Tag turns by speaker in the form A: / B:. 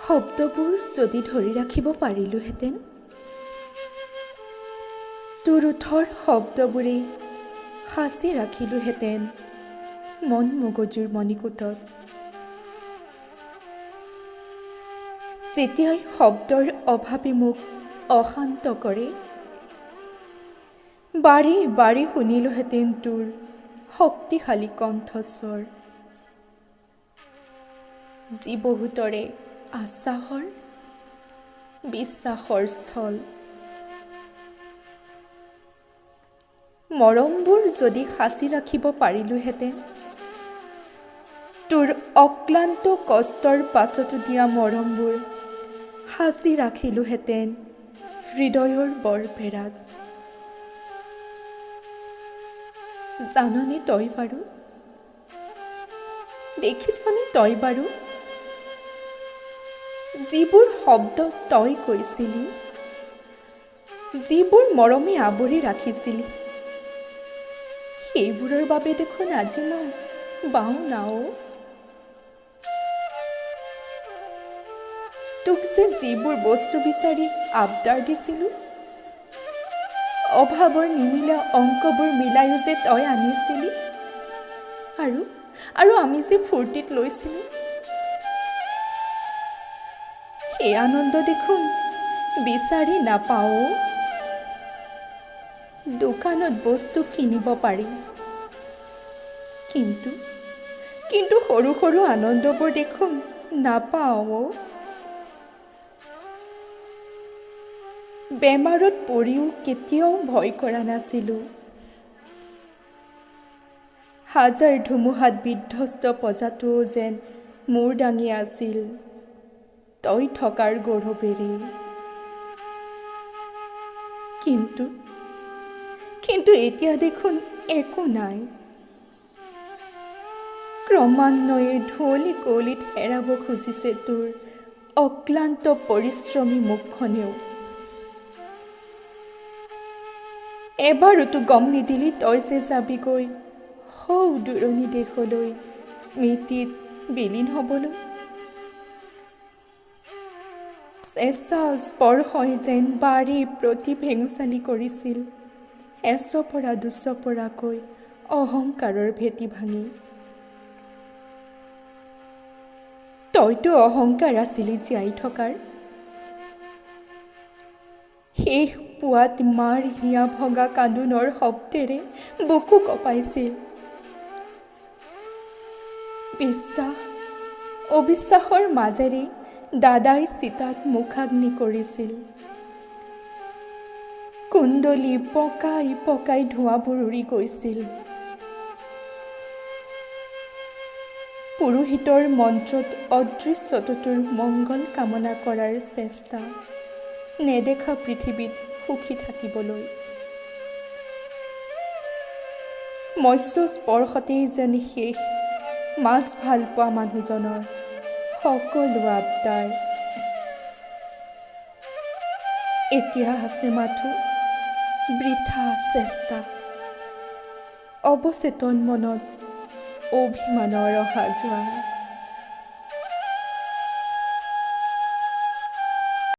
A: শব্দবোৰ যদি ধৰি ৰাখিব পাৰিলোহেঁতেন, তোৰ ওঁঠৰ শব্দবোৰেই সাঁচি ৰাখিলোহেঁতেন মন মগজুৰ মণিকূটত। যেতিয়াই শব্দৰ অভাৱে মোক অশান্ত কৰে, বাৰে বাৰে শুনিলোহেঁতেন তোৰ শক্তিশালী কণ্ঠস্বৰ, যি বহুতৰে আশ্বাসৰ বিশ্বাসৰ স্থল। মৰমবোৰ যদি সাঁচি ৰাখিব পাৰিলোহেঁতেন, তোৰ অক্লান্ত কষ্টৰ পাছতো দিয়া মৰমবোৰ সাঁচি ৰাখিলোহেঁতেন হৃদয়ৰ বৰপেৰাত। জাননে তই বাৰু, দেখিছনে তই বাৰু, যিবোৰ শব্দ তই কৈছিলি, যিবোৰ মৰমে আৱৰি ৰাখিছিলি, সেইবোৰৰ বাবে দেখোন আজি মই বাওঁ নাও। তোক যে যিবোৰ বস্তু বিচাৰি আবদাৰ দিছিলোঁ, অভাৱৰ নিমিলা অংকবোৰ মিলায়ো যে তই আনিছিলি, আৰু আৰু আমি যে ফূৰ্তিত লৈছিলোঁ, সেই আনন্দ দেখোন বিচাৰি নাপাওঁ। দোকানত বস্তু কিনিব পাৰি, কিন্তু কিন্তু সৰু সৰু আনন্দবোৰ দেখোন নাপাওঁ। বেমাৰত পৰিও কেতিয়াও ভয় কৰা নাছিলোঁ। হাজাৰ ধুমুহাত বিধ্বস্ত পঁজাটোও যেন মূৰ দাঙি আছিল তই থকাৰ গৌৰৱেৰে। কিন্তু কিন্তু এতিয়া দেখোন একো নাই। ক্ৰমান্বয়ে ধুঁৱলি কুঁৱলীত হেৰাব খুজিছে তোৰ অক্লান্ত পৰিশ্ৰমী মুখখনেও। এবাৰোতো গম নিদিলি তই যে যাবিগৈ সৌ দূৰণি দেশলৈ স্মৃতিত বিলীন হ'বলৈ। চেঁচা স্পৰ্শই যেন বাৰে প্ৰতি ভেঙচালি কৰিছিল এচপৰা দুচপৰাকৈ অহংকাৰৰ ভেটি ভাঙি। তইতো অহংকাৰ আছিলি জীয়াই থকাৰ। শেষ পুৱাত মাৰ হিয়া ভগা কান্দোনৰ শব্দেৰে বুকু কঁপাইছিল। বিশ্বাস অবিশ্বাসৰ মাজেৰে দাদাই চিতাত মুখাগ্নি কৰিছিল। কুণ্ডলী পকাই পকাই ধোঁৱাবোৰ উৰি গৈছিল। পুৰোহিতৰ মন্ত্ৰত অদৃশ্যত তোৰ মংগল কামনা কৰাৰ চেষ্টা, নেদেখা পৃথিৱীত সুখী থাকিবলৈ। মৎস্য স্পৰ্শতেই যেন শেষ মাছ ভাল পোৱা মানুহজনৰ সকলো আবদাৰ। এতিয়া আছে মাথো বৃথা চেষ্টা, অৱচেতন মনত অভিমানৰ অহা যোৱা।